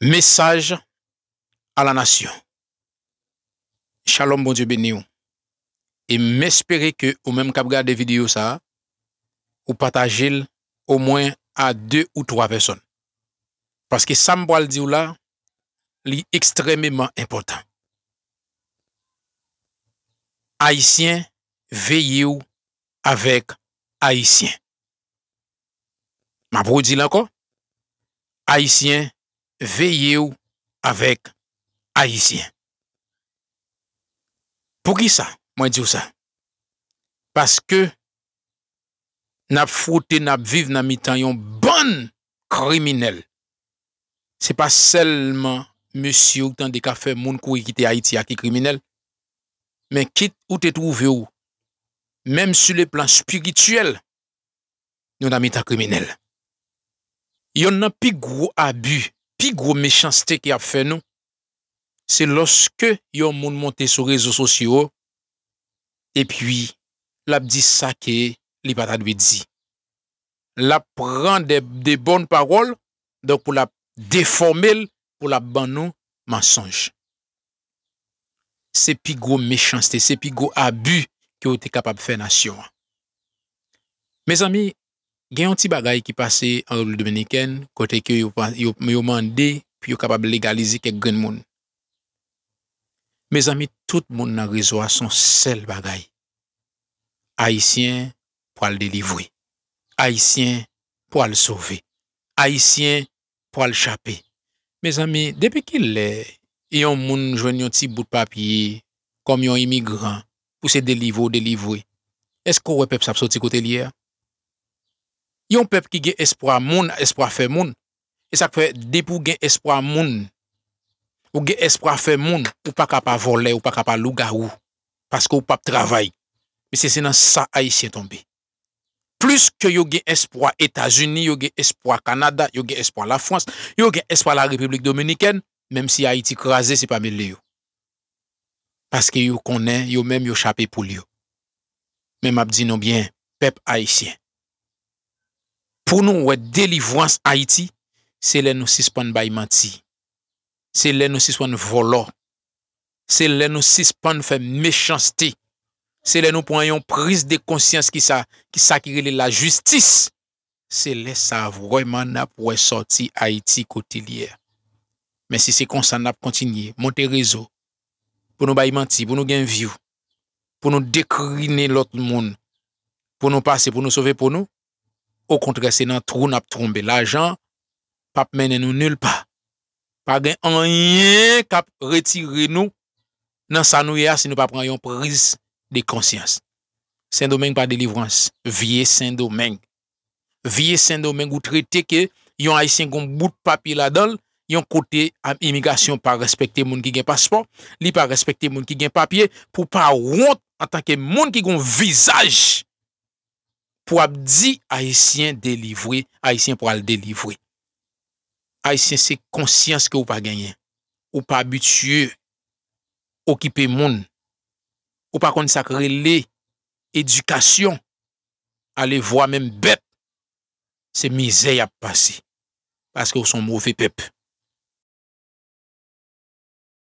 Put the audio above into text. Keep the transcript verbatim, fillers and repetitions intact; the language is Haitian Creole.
Message à la nation. Shalom, Bondye beni w. E m espere ke ou menm k ap gade videyo sa a, ou pataje l omwen a de ou twa pèsòn. Paske sa m pral di w la, li ekstrèmeman enpòtan. Ayisyen, veye w avèk Ayisyen. M ap redi l ankò. Ayisyen, veye w avèk Ayisyen. Poukisa mwen di w sa? Paske n ap fwote, n ap viv nan mitan yon bann kriminèl. Se pa sèlman mesye ou tande k ap fè moun kouri kite Ayiti a ki kriminèl, men kit ou te twouve w, menm sou le plan espirityèl, nou nan mitan kriminèl. Yonn nan pi gwo abi, pi gwo mechanste ki ap fè nou, se lòske yon moun monte sou rezo sosyo, epi l ap di sa ke li pa ta dwe di. L ap pran de, de bòn pawòl, donk pou l ap defòme l, pou l ap ban nou mansonj. Se pi gwo mechanste, se pi gwo abi ke w te kapab fè nasyon an. Mezanmi, gen yon ti bagay ki pase an Repiblik Dominikèn, kote ke yo, pa- yo, yo mande pou yo kapab legalize kèk grenn moun. Mezanmi, tout moun nan rezo a se yon sèl bagay. Ayisyen pral delivre. Ayisyen pral sove. Ayisyen pral chape. Mezanmi, depi kilè yon moun jwenn yon ti bout papye kòm yon imigran pou se delivre w delivre? Èske w wè pèp sa ap soti kote l ye a? Yon pèp ki gen espwa moun, espwa fè moun. E sa k fè, depi w gen espwa moun, ou gen espwa fè moun, ou pa ka pa vòlè, ou pa ka pa lougawou, paske w p ap travay. Mesye, se nan sa Ayisyen tonbe. Plis ke yo gen espwa Etazini, yo gen espwa Kanada, yo gen espwa Lafrans, yo gen espwa Larepiblik Dominikèn, menm si Ayiti kraze, se pa mele yo. Paske yo konnen yo menm yo chape poul yo. Men m ap di nou byen, pèp ayisyen, pou nou wè delivrans Ayiti, se lè nou sispann bay manti. Se lè nou sispann vòlò. Se lè nou sispann fè mechanste. Se lè nou pran yon priz de konsyans ki sa, ki sa ki rele lajistis. Se lè sa a vrèman n ap wè sòti Ayiti kote l ye a. Men si se konsa n ap kontinye monte rezo pou nou bay manti, pou nou gen view, pou nou dekrine lòt moun, pou nou pase, pou nou sove po nou, okontrè, se nan twou n ap tonbe. Lajan p ap mennen nou nil pa. Pa gen anyen k ap retire nou nan sa nou ye a si nou pa pran yon priz de konsyans. Sendomeng pa delivrans. Vye Sendomeng. Vye Sendomeng ou trete ke yon Ayisyen gon bout papye ladan l, yon kote a, imigrasyon pa respekte moun ki gen paspò, li pa respekte moun ki gen papye, pou pa wont antanke moun ki gon vizaj pou ap di Ayisyen delivre, Ayisyen pral delivre. Ayisyen se konsyans ke w pa genyen. Ou pa abitye okipe moun. Ou pa konn sa k rele edikasyon. Alevwa menm bèt, se mizè y ap pase. Paske w se yon move pèp.